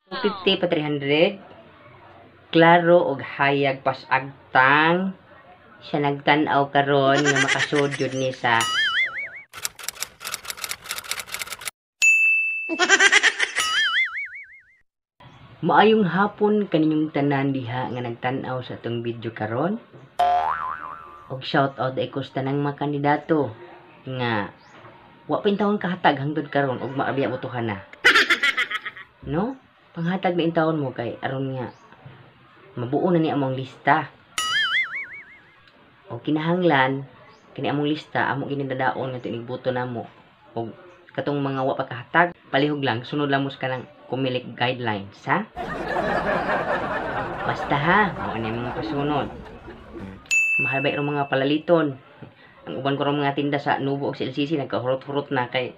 250 pa 300. Klaro og hayag pasagtang siya nagtan-aw karon nga makasud jud ni sa Maayong hapon kaninyong tanan diha nga nagtan-aw sa atong video karon. Og shout out ay ko sa tanang mga kandidato nga wa pa intawon kahatag hangtod karon og maabiya botohan na. No? Panghatag na intawon mo kay aron nga mabuo na ni among lista. O kinahanglan kini among lista amo kini dadaon nga tinigbuto namo og katong mga wa pa kahatag, palihog lang sunod lang mo sa kanang Comelec guidelines, ha? Basta ha, mao ni mga pasunod. Mahal ba irong mga palaliton? Ang uban ko rong mga tinda sa Nubo og sa LCC nagkahurot-hurot na kay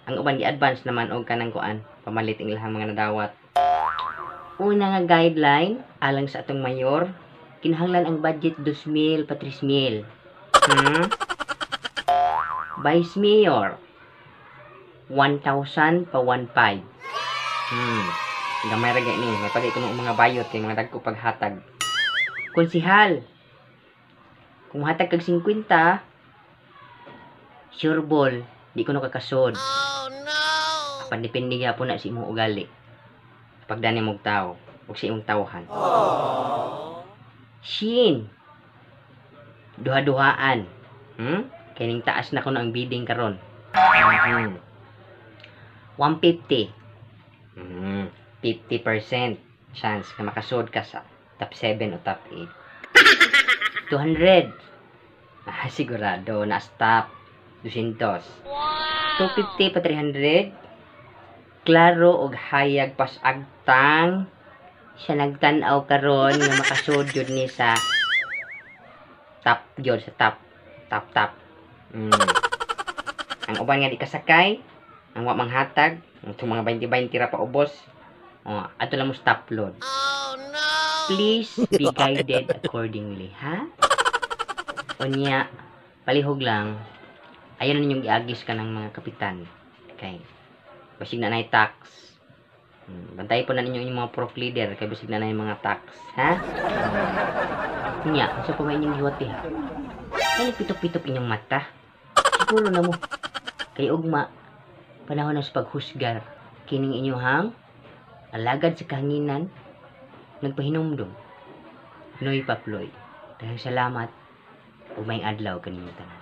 ang uban gi-advance naman og kanang kuan pamalit ang ilahang mga nadawat. Una nga guideline alang sa atong mayor, kinahanglan ang budget 2,000 pa 3,000. Vice Mayor 1,000 pa 1,500. Gamay ra gani ni, may pagay kuno mga bayot kay mga dagko paghatag. Konsihal, kung hatag kag 50, sure ball, di ko no kakasod. Oh no. Apan depende gyapon na sa imong ugali. Pagdani mong tao ug sa imong tawhan. Shin. Duha-duhaan. Kay ning taas na kuno ang bidding karon. 150. 50% chance nga makasud ka sa top 7 o top 8. 200. Sigurado na stop. 200. Wow. 250 pa 300. Klaro og hayag pasagtang siya nagtan-aw karon nga makasud jud ni sa top jud, sa top top top. Ang uban nga di kasakay, ang wa manghatag, ang itong mga 20-20 ra pa ubos. Oh, ato lang mo stop load. Oh no. Please be guided accordingly, ha? Unya, palihog lang. Ayaw na ninyong giagis ka ng mga kapitan. Kay basig na nay tax. Bantay po na ninyo inyong mga prof leader kay basig na nay mga tax, ha? Unya, unsa pa may inyong giwat diha? Kay nagpitok-pitok inyong mata. Siguro na mo. Kay ugma, panahon na sa paghusgar. Kining inyohang alagad sa kahanginan, nagpahinumdum. Noy Paploy. Daghang salamat ug maayong adlaw kaninyong tanan.